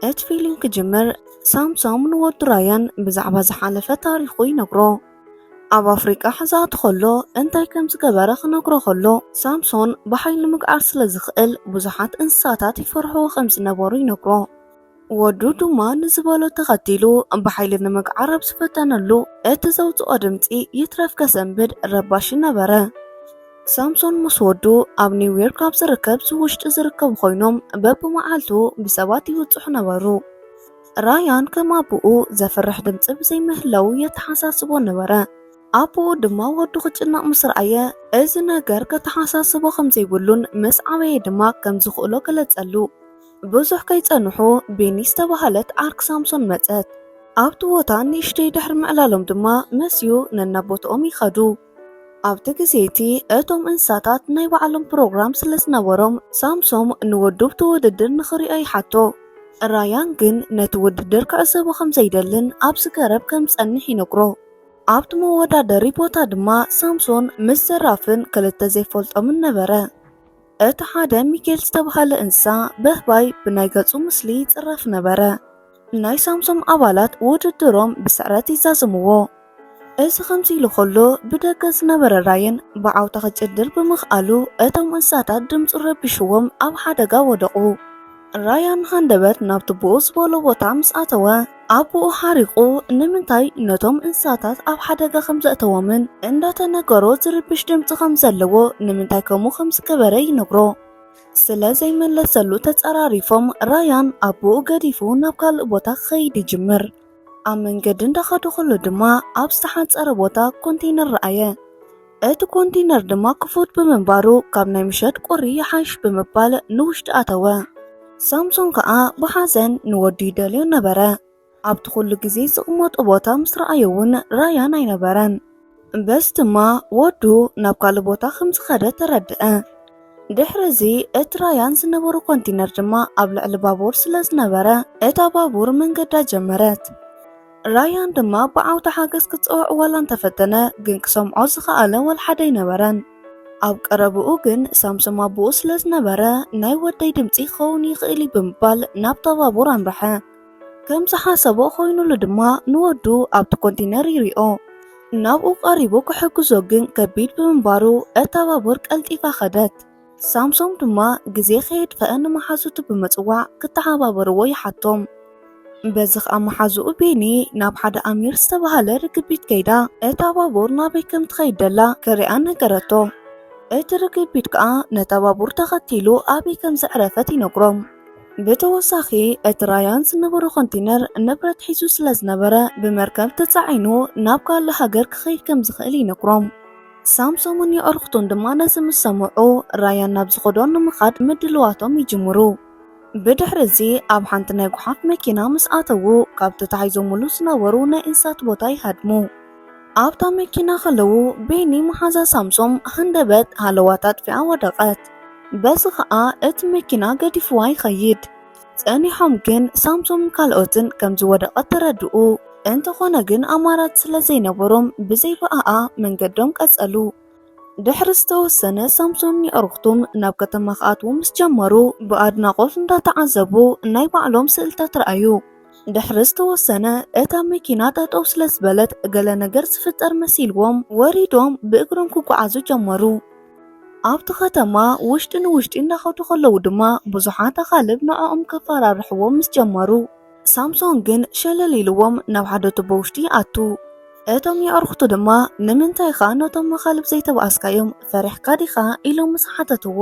እቲ ፊልም ክጅምር ሳምሶም ንወዱ ራያን ብዛዕባ ዝሓለፈ ታሪኹ ይነግሮ። ኣብ ኣፍሪቃ ሕዛት ከሎ እንታይ ከም ዝገበረ ክነግሮ ከሎ፣ ሳምሶን ብሓይሊ ምግዓር ስለ ዝኽእል ብዙሓት እንስሳታት ይፈርሕዎ ከም ዝነበሩ ይነግሮ። ወዱ ድማ ንዝበሎ ተኸቲሉ ብሓይሊ ንምግዓር ኣብ ዝፈተነሉ፣ እቲ ዘውፅኦ ድምፂ ይትረፍ ከሰንብድ ረባሺ ነበረ። ሳምሶን ምስ ወዱ ኣብ ኒውዮርክ ኣብ ዝርከብ ዙ ውሽጢ ዝርከቡ ኮይኖም፣ በብመዓልቱ ብሰባት ይብፅሑ ነበሩ። ራያን ከም ኣቦኡ ዘፍርሕ ድምፂ ብዘይምህላዉ የተሓሳስቦ ነበረ። ኣቦኡ ድማ ወዱ ክጭነቕ ምስ ረኣየ፣ እዚ ነገር ከተሓሳስቦ ከም ዘይብሉን ምስ ዓበየ ድማ ከም ዝኽእሎ ገለጸሉ። ብዙሕ ከይጸንሑ፣ ቤኒ ዝተባህለት ዓርኪ ሳምሶን መጸት። ኣብቲ ቦታ ንእሽተይ ድሕሪ ምዕላሎም ድማ መስዩ ነናብ ቦትኦም ይኸዱ። ኣብቲ ግዜ እቲ እቶም እንስሳታት ናይ ባዕሎም ፕሮግራም ስለ ዝነበሮም፣ ሳምሶም ንወዱ ብቲ ውድድር ንኽሪኦ ይሓቶ። ራያን ግን ነቲ ውድድር ክዕዘቦ ከም ዘይደልን ኣብዚ ገረብ ከም ዝጸንሕ ይነግሮ። ኣብቲ መወዳደሪ ቦታ ድማ ሳምሶን ምስ ዘራፍን ክልተ ዘይፈልጦምን ነበረ። እቲ ሓደ ሚኬል ዝተባህለ እንስሳ በህባይ ብናይ ገጹ ምስሊ ይጽረፍ ነበረ። ናይ ሳምሶም ኣባላት ውድድሮም ብስዕረት ይዛዝምዎ። እዚ ከምዚ ኢሉ ከሎ ብደገ ዝነበረ ራየን ብዓውታ ክጭድር ብምኽኣሉ እቶም እንስሳታት ድምፁ ረቢሽዎም ኣብ ሓደጋ ወደቑ። ራያን ሃንደበት ናብ ትቦኡ ዝበሎ ቦታ ምስ ኣተወ ኣቦኡ ሓሪቑ ንምንታይ ነቶም እንስሳታት ኣብ ሓደጋ ከም ዘእተዎምን እንዳተነገሮ ዝርብሽ ድምፂ ከም ዘለዎ ንምንታይ ከምኡ ከም ዝገበረ ይነግሮ። ስለ ዘይመለሰሉ ተጸራሪፎም ራያን ኣቦኡ ገዲፉ ናብ ካልእ ቦታ ክኸይድ ይጅምር። ኣብ መንገዲ እንዳኸዱ ከሎ ድማ ኣብ ዝተሓጸረ ቦታ ኮንቴነር ረኣየ። እቲ ኮንቴነር ድማ ክፉት ብምንባሩ ካብ ናይ ምሸት ቁሪ ይሓይሽ ብምባል ንውሽጢ ኣተወ። ሳምሶን ከኣ ብሓዘን ንወዱ ይደልዮ ነበረ። ኣብቲ ኩሉ ግዜ ዝቕመጦ ቦታ ምስ ረኣዮ እውን ራያን ኣይነበረን። በዚ ድማ ወዱ ናብ ካልእ ቦታ ከም ዝኸደ ተረድአ። ድሕሪ እዚ እቲ ራያን ዝነበሮ ኮንቴነር ድማ ኣብ ልዕሊ ባቡር ስለ ዝነበረ እታ ባቡር መንገዳ ጀመረት። ራያን ድማ ብዓውታ ሓገዝ ክጸውዕ ዋላ እንተፈተነ ግን ክሰምዖ ዝኸኣለ ዋላ ሓደ ኣይነበረን። ኣብ ቀረብኡ ግን ሳምሶም ኣቦኡ ስለ ዝነበረ ናይ ወደይ ድምጺ ክኸውን ይኽእል እዩ ብምባል ናብታ ባቡር ኣምርሐ። ከም ዝሓሰቦ ኮይኑሉ ድማ ንወዱ ኣብቲ ኮንቴነር ይሪኦ። ናብኡ ቀሪቡ ክሕግዞ ግን ከቢድ ብምንባሩ እታ ባቡር ቀልጢፋ ኸደት። ሳምሶም ድማ ግዜ ከየጥፈአ ንመሓዙቱ ብምጽዋዕ ክተሓባበርዎ ይሓቶም። በዚ ኸኣ መሓዝኡ ቤኒ ናብ ሓደ ኣሚር ዝተባህለ ርግቢት ከይዳ እታ ባቡር ናበይ ከም ትኸይድ ደላ ክሪኣ ነገረቶ። እቲ ርግቢት ከኣ ነታ ባቡር ተኸቲሉ ኣበይ ከም ዘዕረፈት ይነግሮም። ብተወሳኺ እቲ ራያን ዝነበሮ ኮንቴነር ንብረት ሒዙ ስለ ዝነበረ ብመርከብ ተጻዒኑ ናብ ካልእ ሃገር ክኸይድ ከም ዝኽእል ይነግሮም። ሳምሶምን የዕርኽቱን ድማ ነዚ ምስ ሰምዑ ራያን ናብ ዝኸዶ ንምኻድ ምድልዋቶም ይጅምሩ። ብድሕሪ እዚ ኣብ ሓንቲ ናይ ጓሓፍ መኪና ምስ ኣተዉ ካብቲ ተታሒዞምሉ ዝነበሩ ናይ እንስሳት ቦታ ይሃድሙ። ኣብታ መኪና ከለዉ ቤኒ መሓዛ ሳምሶም ሃንደበት ሃለዋታ ኣጥፊኣ ወደቐት። በዚ ኸኣ እቲ መኪና ገዲፍዋ ይኸይድ። ጸኒሖም ግን ሳምሶምን ካልኦትን ከም ዝወደቐት ተረድኡ። እንተኾነ ግን ኣማራጺ ስለ ዘይነበሮም ብዘይ ብኣኣ መንገዶም ቀጸሉ። ድሕሪ ዝተወሰነ ሳምሶንን የዕርኽቱን ናብ ከተማ ክኣትዉ ምስ ጀመሩ ብኣድናቖት እንዳተዓዘቡ ናይ ባዕሎም ስእልታት ረኣዩ። ድሕሪ ዝተወሰነ እታ መኪና ጠጠው ስለ ዝበለት ገለ ነገር ዝፍጠር መሲልዎም ወሪዶም ብእግሮም ክጓዓዙ ጀመሩ። ኣብቲ ከተማ ውሽጢ ንውሽጢ እንዳኸዱ ከለዉ ድማ ብዙሓት ኣኻልብ ንዕኦም ከፈራርሕዎም ምስ ጀመሩ ሳምሶን ግን ሸለል ኢልዎም ናብ ሓደ ቱቦ ውሽጢ ይኣቱ። እቶም የዕርኽቱ ድማ ንምንታይ ኸኣ ነቶም ኣኻልብ ዘይተባኣስካዮም ፈሪሕካ ዲኻ ኢሎም ምስ ሓተትዎ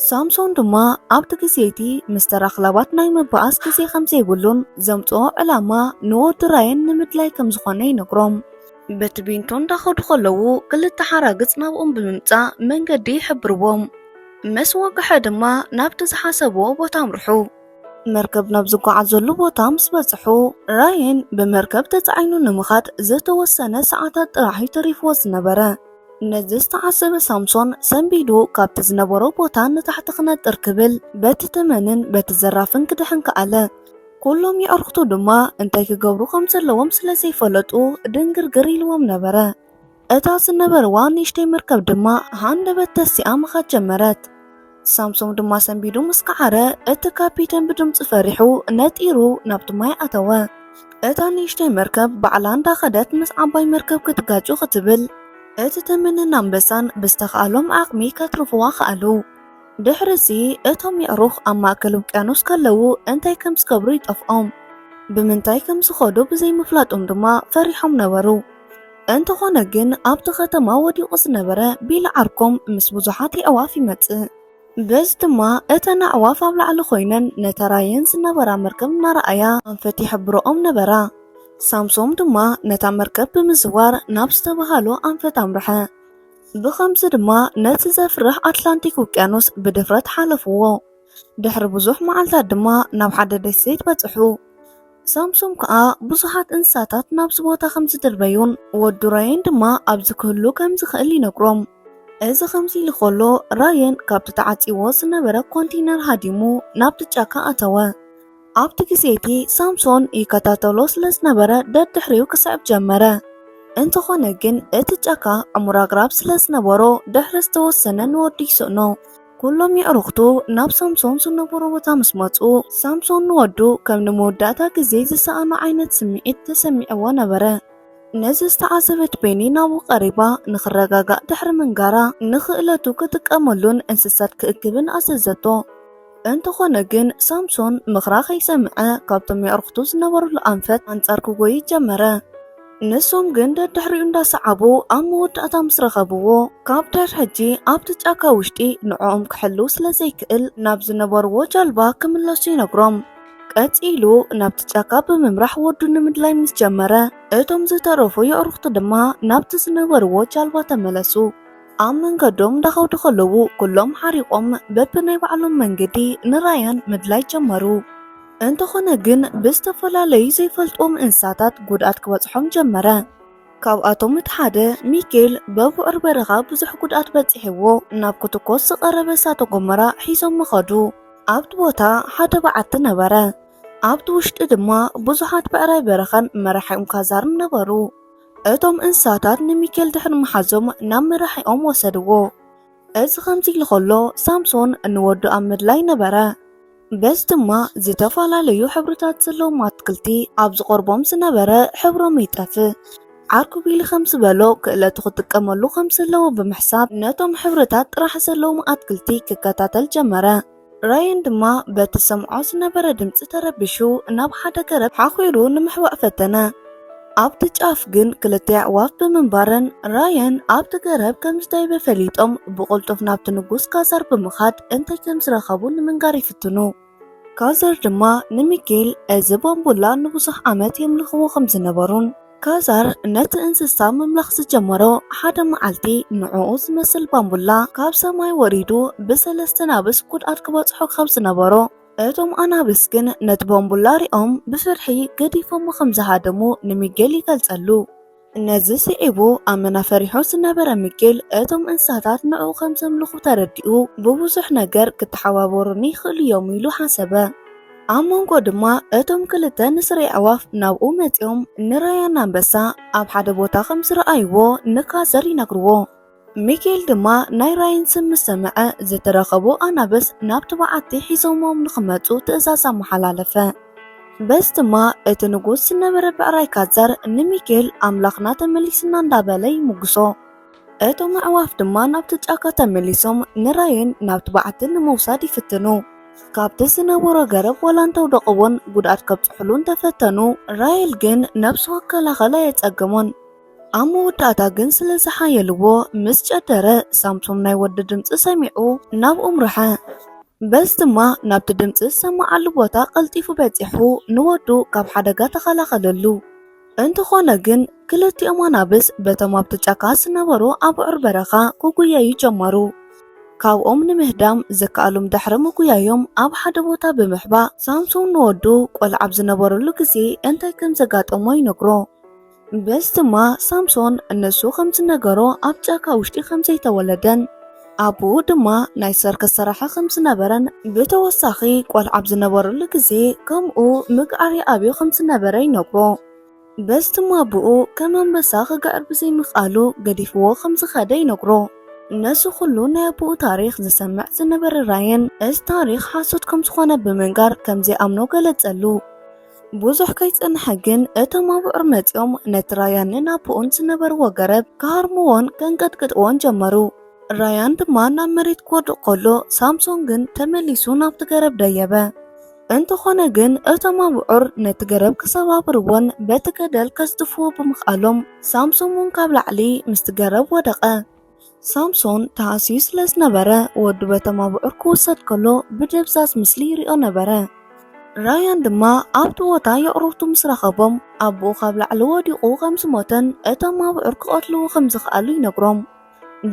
ሳምሶን ድማ ኣብቲ ግዜ እቲ ምስተር ኣኽላባት ናይ ምብኣስ ግዜ ከም ዘይብሉን ዘምጽኦ ዕላማ ንወዲ ራየን ንምድላይ ከም ዝኾነ ይነግሮም። በቲ ቢንቶ እንዳኸዱ ከለዉ ክልተ ሓራግጽ ናብኦም ብምምጻእ መንገዲ ይሕብርዎም። ምስ ወግሐ ድማ ናብቲ ዝሓሰብዎ ቦታ ኣምርሑ። መርከብ ናብ ዝጓዓዘሉ ቦታ ምስ በጽሑ ራየን ብመርከብ ተጻዒኑ ንምኻድ ዝተወሰነ ሰዓታት ጥራሕ እዩ ተሪፍዎ ዝነበረ። ነዚ ዝተዓዘበ ሳምሶን ሰንቢዱ ካብቲ ዝነበሮ ቦታ ንታሕቲ ክነጥር ክብል በቲ ተመንን በቲ ዘራፍን ክድሕን ከኣለ። ኩሎም የዕርኽቱ ድማ እንታይ ክገብሩ ከም ዘለዎም ስለ ዘይፈለጡ ድንግርግር ኢልዎም ነበረ። እታ ዝነበርዋ ንእሽተይ መርከብ ድማ ሃንደበት ተሲኣ ምኻድ ጀመረት። ሳምሶም ድማ ሰንቢዱ ምስ ከዓረ፣ እቲ ካፒተን ብድምፂ ፈሪሑ ነጢሩ ናብቲ ማይ ኣተወ። እታ ንእሽተይ መርከብ ባዕላ እንዳኸደት ምስ ዓባይ መርከብ ክትጋጩ ክትብል፣ እቲ ተመነን ኣንበሳን ብዝተኻእሎም ዓቕሚ ከትርፍዋ ከኣሉ። ድሕሪዚ እቶም የዕሩኽ ኣብ ማእከል ውቅያኖስ ከለዉ እንታይ ከም ዝገብሩ ይጠፍኦም። ብምንታይ ከም ዝኸዱ ብዘይምፍላጦም ድማ ፈሪሖም ነበሩ። እንተኾነ ግን ኣብቲ ከተማ ወዲቑ ዝነበረ ቢል ዓርኮም ምስ ብዙሓት የዕዋፍ ይመጽእ። በዚ ድማ እተን ኣዕዋፍ ኣብ ላዕሊ ኮይነን ነታ ራየን ዝነበራ መርከብ እናረኣያ ኣንፈት ይሕብረኦም ነበራ። ሳምሶም ድማ ነታ መርከብ ብምዝዋር ናብ ዝተባሃሎ ኣንፈት ኣምርሐ። ብኸምዚ ድማ ነቲ ዘፍርሕ ኣትላንቲክ ውቅያኖስ ብድፍረት ሓለፍዎ። ድሕሪ ብዙሕ መዓልታት ድማ ናብ ሓደ ደሴት በጽሑ። ሳምሶም ከኣ ብዙሓት እንስሳታት ናብዚ ቦታ ከም ዝድርበዩን ወዱ ራየን ድማ ኣብዚ ክህሉ ከም ዝኽእል ይነግሮም። እዚ ከምዚ ኢሉ ከሎ፣ ራየን ካብቲ ተዓጺዎ ዝነበረ ኮንቴነር ሃዲሙ ናብቲ ጫካ ኣተወ። ኣብቲ ግዜ እቲ ሳምሶን ይከታተሎ ስለ ዝነበረ ደድሕሪኡ ክስዕብ ጀመረ። እንተኾነ ግን እቲ ጫካ ዕሙር ኣግራብ ስለ ዝነበሮ ድሕሪ ዝተወሰነ ንወዱ ይስእኖ። ኩሎም የዕሩኽቱ ናብ ሳምሶን ዝነበሮ ቦታ ምስ መጹ፣ ሳምሶን ንወዱ ከም ንመወዳእታ ግዜ ዝሰኣኖ ዓይነት ስምዒት ተሰሚዕዎ ነበረ። ነዚ ዝተዓዘበት ቤኒ ናብኡ ቀሪባ ንኽረጋጋእ ድሕሪ ምንጋራ፣ ንኽእለቱ ክጥቀመሉን እንስሳት ክእክብን ኣዘዘቶ። እንተኾነ ግን ሳምሶን ምኽራ ከይሰምዐ ካብቶም የዕሩኽቱ ዝነበሩሉ ኣንፈት ኣንጻር ክጎዩ ጀመረ። ንሶም ግን ደድሕሪኡ እንዳሰዓቡ ኣብ መወዳእታ ምስ ረኸብዎ፣ ካብ ድሕሪ ሕጂ ኣብቲ ጫካ ውሽጢ ንዕኦም ክሕልው ስለ ዘይክእል ናብ ዝነበርዎ ጃልባ ክምለሱ ይነግሮም። ቀጺሉ ናብቲ ጫካ ብምምራሕ ወዱ ንምድላይ ምስ ጀመረ፣ እቶም ዝተረፉ የዕሩኽቱ ድማ ናብቲ ዝነበርዎ ጃልባ ተመለሱ። ኣብ መንገዶም እንዳኸዱ ከለዉ ኩሎም ሓሪቖም በብናይ ባዕሎም መንገዲ ንራያን ምድላይ ጀመሩ። እንተኾነ ግን ብዝተፈላለዩ ዘይፈልጥዎም እንስሳታት ጉድኣት ክበጽሖም ጀመረ። ካብኣቶም እቲ ሓደ ሚኬል በብዑር በረኻ ብዙሕ ጉድኣት በጺሕዎ ናብ ክትኮስ ዝቐረበ እሳተ ጎመራ ሒዞም ምኸዱ። ኣብቲ ቦታ ሓደ በዓቲ ነበረ። ኣብቲ ውሽጢ ድማ ብዙሓት ብዕራይ በረኻን መራሒኦም ካዛርን ነበሩ። እቶም እንስሳታት ንሚኬል ድሕሪ ምሓዞም ናብ መራሒኦም ወሰድዎ። እዚ ከምዚ ኢሉ ከሎ ሳምሶን ንወዱ ኣብ ምድላይ ነበረ። በዚ ድማ ዝተፈላለዩ ሕብርታት ዘለዎም ኣትክልቲ ኣብ ዝቐርቦም ዝነበረ ሕብሮም ይጠፍእ። ዓርኩ ቢሊ ከም ዝበሎ ክእለቱ ክጥቀመሉ ከም ዘለዎ ብምሕሳብ ነቶም ሕብርታት ጥራሕ ዘለዎም ኣትክልቲ ክከታተል ጀመረ። ራየን ድማ በቲ ሰምዖ ዝነበረ ድምፂ ተረቢሹ ናብ ሓደ ገረብ ሓኺሩ ንምሕዋእ ፈተነ። ኣብቲ ጫፍ ግን ክልተ ኣዕዋፍ ብምንባረን ራየን ኣብቲ ገረብ ከም ዝደየበ ፈሊጦም ብቕልጡፍ ናብቲ ንጉስ ካዛር ብምኻድ እንታይ ከም ዝረኸቡ ንምንጋር ይፍትኑ። ካዛር ድማ ንሚኬል እዚ ባምቡላ ንብዙሕ ዓመት የምልኽዎ ከም ዝነበሩን ካዛር ነቲ እንስሳ ምምላኽ ዝጀመሮ ሓደ መዓልቲ ንዕኡ ዝመስል ባምቡላ ካብ ሰማይ ወሪዱ ብሰለስተ ናብስ ጉድኣት ክበጽሖ ካብ ዝነበሮ እቶም ኣናብስ ግን ነቲ ቦምቡላ ሪኦም ብፍርሒ ገዲፎሞ ከም ዝሃደሙ ንሚጌል ይገልጸሉ። ነዚ ስዒቡ ኣመና ፈሪሑ ዝነበረ ሚጌል እቶም እንስሳታት ንዕኡ ከም ዘምልኹ ተረዲኡ ብብዙሕ ነገር ክተሓባበሩኒ ይኽእሉ እዮም ኢሉ ሓሰበ። ኣብ መንጎ ድማ እቶም ክልተ ንስሪ ኣዕዋፍ ናብኡ መጺኦም ንራያን ኣንበሳ ኣብ ሓደ ቦታ ከም ዝረኣይዎ ንካዘር ይነግርዎ። ሚኬል ድማ ናይ ራይን ስም ምስ ሰምዐ ዝተረኸቡ ኣናብስ ናብቲ በዓቲ ሒዞሞም ንኽመጹ ትእዛዝ ኣመሓላለፈ። በዚ ድማ እቲ ንጉስ ዝነበረ ብዕራይ ካዘር ንሚኬል ኣምላኽና ተመሊስና እንዳበለ ይምጉሶ። እቶም ኣዕዋፍ ድማ ናብቲ ጫካ ተመሊሶም ንራይን ናብቲ በዓቲ ንምውሳድ ይፍትኑ። ካብቲ ዝነበሮ ገረብ ዋላ እንተውደቕዎን ጉድኣት ከብጽሑሉ እንተፈተኑ ራይል ግን ነብሱ ክከላኸል ኣየጸገሞን። ኣብ መወዳእታ ግን ስለ ዝሓየልዎ ምስ ጨደረ ሳምሶም ናይ ወዲ ድምፂ ሰሚዑ ናብኡ ኣምርሐ። በዚ ድማ ናብቲ ድምፂ ዝሰማዓሉ ቦታ ቀልጢፉ በፂሑ ንወዱ ካብ ሓደጋ ተኸላኸለሉ። እንተኾነ ግን ክልቲኦም ኣናብስ በቶም ኣብቲ ጫካ ዝነበሩ ኣብዑር በረኻ ክጉየዩ ጀመሩ። ካብኦም ንምህዳም ዘከኣሎም ድሕሪ ምጉያዮም ኣብ ሓደ ቦታ ብምሕባእ ሳምሶን ንወዱ ቆልዓ ኣብ ዝነበረሉ ግዜ እንታይ ከም ዘጋጠሞ ይነግሮ። በዚ ድማ ሳምሶን ንሱ ከም ዝነገሮ ኣብ ጫካ ውሽጢ ከም ዘይተወለደን ኣቦኡ ድማ ናይ ሰርከስ ሰራሒ ከም ዝነበረን ብተወሳኺ ቆልዓ ኣብ ዝነበረሉ ግዜ ከምኡ ምግዓር ይኣብዮ ከም ዝነበረ ይነግሮ። በዚ ድማ ኣቦኡ ከም ኣንበሳ ክግዕር ብዘይምኽኣሉ ገዲፍዎ ከም ዝኸደ ይነግሮ። ነዚ ኩሉ ናይ ኣቦኡ ታሪኽ ዝሰምዕ ዝነበረ ራየን፣ እዚ ታሪኽ ሓሶት ከም ዝኾነ ብምንጋር ከም ዘይኣምኖ ገለጸሉ። ብዙሕ ከይጸንሐ ግን፣ እቶም ኣብዑር መጺኦም ነቲ ራያንን ኣቦኡን ዝነበርዎ ገረብ ክሃርምዎን ከንቀጥቅጥዎን ጀመሩ። ራያን ድማ ናብ መሬት ክወድቕ ከሎ፣ ሳምሶን ግን ተመሊሱ ናብቲ ገረብ ደየበ። እንተኾነ ግን፣ እቶም ኣብዑር ነቲ ገረብ ክሰባብርዎን በቲ ገደል ከስጥፍዎ ብምኽኣሎም፣ ሳምሶን እውን ካብ ላዕሊ ምስቲ ገረብ ወደቐ። ሳምሶን ተሃስዩ ስለ ዝነበረ፣ ወዱ በቶም ኣብዑር ክውሰድ ከሎ ብደብዛዝ ምስሊ ይሪኦ ነበረ። ራያን ድማ ኣብቲ ቦታ የዕሩኽቱ ምስ ረኸቦም፣ ኣቦኡ ካብ ላዕሊ ወዲቑ ከም ዝሞተን እቶም ኣብዑር ክቐትልዎ ከም ዝኸኣሉ ይነግሮም።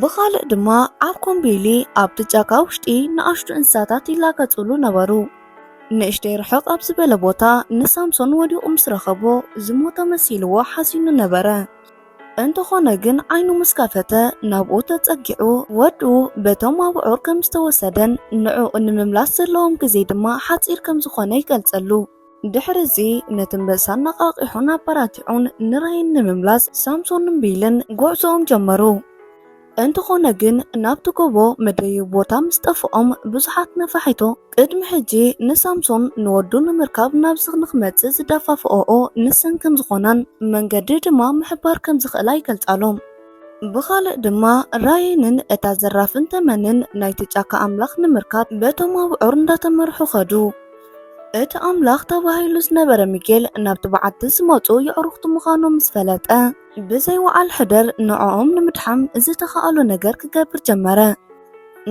ብኻልእ ድማ፣ ኣብ ኮምቤሊ ኣብቲ ጫካ ውሽጢ ንኣሽቱ እንስሳታት ይላገጹሉ ነበሩ። ንእሽተይ ርሕቕ ኣብ ዝበለ ቦታ ንሳምሶን ወዲቑ ምስ ረኸቦ፣ ዝሞተ መሲልዎ ሓዚኑ ነበረ። እንተኾነ ግን ዓይኑ ምስ ከፈተ ናብኡ ተጸጊዑ ወዱ በቶም ኣብዑር ከም ዝተወሰደን ንዕኡ ንምምላስ ዘለዎም ግዜ ድማ ሓጺር ከም ዝኾነ ይገልጸሉ። ድሕሪ እዚ ነቲ ኣንበሳ ኣነቓቒሑን ኣበራቲዑን ንራይን ንምምላስ ሳምሶንን ቢልን ጉዕዞኦም ጀመሩ። እንተኾነ ግን ናብቲ ጎቦ መደየቢ ቦታ ምስ ጠፍኦም ብዙሓት ነፋሒቶ ቅድሚ ሕጂ ንሳምሶን ንወዱ ንምርካብ ናብዚ ንክመጽእ ዝደፋፍኦኦ ንሰን ከም ዝኾናን መንገዲ ድማ ምሕባር ከም ዝኽእላ ይገልጻሎም። ብኻልእ ድማ ራየንን እታ ዘራፍን ተመንን ናይቲ ጫካ ኣምላኽ ንምርካብ በቶም ኣብዑር እንዳተመርሑ ኸዱ። እቲ ኣምላኽ ተባሂሉ ዝነበረ ሚጌል ናብቲ በዓቲ ዝመጹ የዕሩኽቱ ምዃኑ ምስ ፈለጠ፣ ብዘይ ወዓል ሕደር ንዕኦም ንምድሓም ዝተኻእሎ ነገር ክገብር ጀመረ።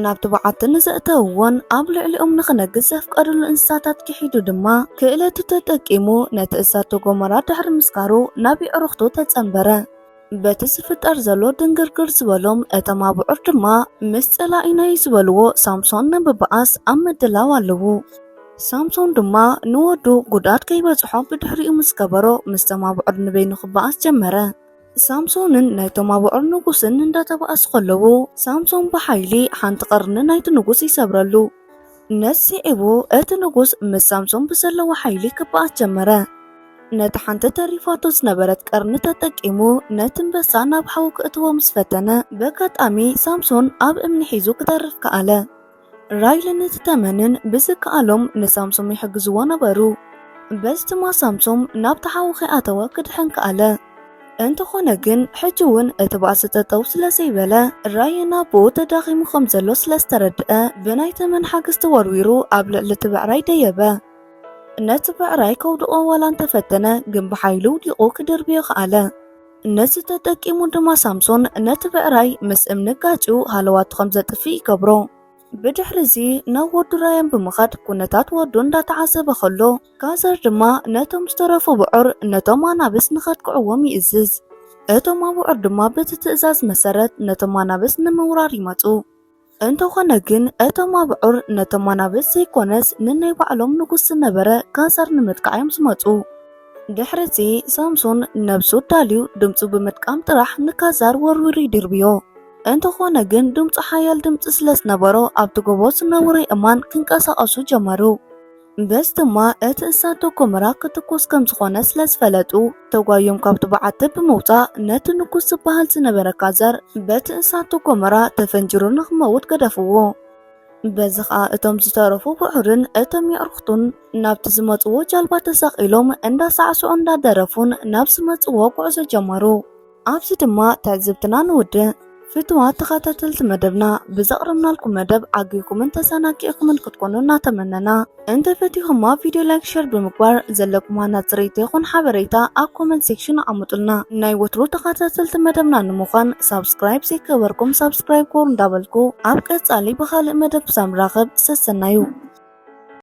ናብቲ በዓቲ ንዘእተውዎን ኣብ ልዕሊኦም ንኽነግስ ዘፍቀድሉ እንስሳታት ክሒዱ ድማ ክእለቱ ተጠቂሙ ነቲ እሳተ ጎመራ ድሕሪ ምስጋሩ ናብ የዕሩኽቱ ተጸንበረ። በቲ ዝፍጠር ዘሎ ድንግርግር ዝበሎም እቶም ኣብዑር ድማ ምስ ጸላኢናይ ዝበልዎ ሳምሶን ንምብኣስ ኣብ ምድላው ኣለዉ። ሳምሶን ድማ ንወዱ ጉድኣት ከይበጽሖ ብድሕሪኡ ምስ ገበሮ ምስቶም ኣብዑር ንበይኑ ክበኣስ ጀመረ። ሳምሶንን ናይቶም ኣብዑር ንጉስን እንዳተባኣሱ ከለዉ፣ ሳምሶን ብሓይሊ ሓንቲ ቀርኒ ናይቲ ንጉስ ይሰብረሉ። ነዚ ስዒቡ እቲ ንጉስ ምስ ሳምሶን ብዘለዎ ሓይሊ ክበኣስ ጀመረ። ነቲ ሓንቲ ተሪፋቶ ዝነበረት ቀርኒ ተጠቂሙ ነቲ ኣንበሳ ናብ ሓዊ ክእትዎ ምስ ፈተነ፣ በጋጣሚ ሳምሶን ኣብ እምኒ ሒዙ ክተርፍ ከኣለ። ራይልን እቲ ተመንን ብዝከኣሎም ንሳምሶም ይሕግዝዎ ነበሩ። በዚ ድማ ሳምሶም ናብቲ ሓዊ ከይኣተወ ክድሕን ከኣለ። እንተኾነ ግን ሕጂ እውን እቲ ባእሲ ጠጠው ስለ ዘይበለ፣ ራይን ኣቦኡ ተዳኺሙ ከም ዘሎ ስለ ዝተረድአ፣ ብናይ ተመን ሓገዝ ተወርዊሩ ኣብ ልዕሊ እቲ ብዕራይ ደየበ። ነቲ ብዕራይ ከውድቖ ዋላ እንተፈተነ፣ ግን ብሓይሊ ውዲቑ ክድርብዮ ከኣለ። ነዚ ተጠቂሙ ድማ ሳምሶን ነቲ ብዕራይ ምስ እምኒ ጋጭዩ ሃለዋቱ ከም ዘጥፍእ ይገብሮ። ብድሕሪ እዚ ናብ ወዱ ራያን ብምኻድ ኩነታት ወዱ እንዳተዓዘበ ከሎ፣ ካዘር ድማ ነቶም ዝተረፉ ብዑር ነቶም ኣናብስ ንኸጥቅዕዎም ይእዝዝ። እቶም ኣብዑር ድማ በቲ ትእዛዝ መሰረት ነቶም ኣናብስ ንምውራር ይመጹ። እንተኾነ ግን እቶም ኣብዑር ነቶም ኣናብስ ዘይኮነስ ንናይ ባዕሎም ንጉስ ዝነበረ ካዛር ንምጥቃዕ እዮም ዝመጹ። ድሕሪ እዚ ሳምሶን ነብሱ ኣዳልዩ ድምጹ ብምጥቃም ጥራሕ ንካዛር ወርዊሩ ይድርብዮ። እንተኾነ ግን ድምጹ ሓያል ድምጺ ስለ ዝነበሮ ኣብቲ ጎቦ ዝነበሩ ኣእማን ክንቀሳቐሱ ጀመሩ። በዚ ድማ እቲ እሳተ ጎመራ ክትኩስ ከም ዝኾነ ስለ ዝፈለጡ፣ ተጓዮም ካብቲ በዓቲ ብምውጻእ ነቲ ንጉስ ዝበሃል ዝነበረ ካዛር በቲ እሳተ ጎመራ ተፈንጂሩ ንኽመውት ገደፍዎ። በዚ ኸኣ እቶም ዝተረፉ ብዑርን እቶም የዕሩኽቱን ናብቲ ዝመጽዎ ጃልባ ተሰቒሎም እንዳሳዕስዑ እንዳደረፉን ናብ ዝመጽዎ ጉዕዞ ጀመሩ። ኣብዚ ድማ ትዕዝብትና ንውድእ። ፍቱዋት ተኸታተልቲ መደብና፣ ብዘቕረብናልኩም መደብ ዓጊብኩምን ተዘናጊዕኩምን ክትኮኑ እናተመነና፣ እንተፈቲኹማ ቪድዮ ላይክ፣ ሸር ብምግባር ዘለኩም ሃናጺ ርእይቶ ይኹን ሓበሬታ ኣብ ኮመንት ሴክሽን ኣቐምጡልና። ናይ ወትሩ ተኸታተልቲ መደብና ንምዃን ሳብስክራይብ ዘይገበርኩም ሳብስክራይብ ግበሩ እንዳበልኩ፣ ኣብ ቀጻሊ ብኻልእ መደብ ክሳብ ንራኸብ ሰሰናዩ።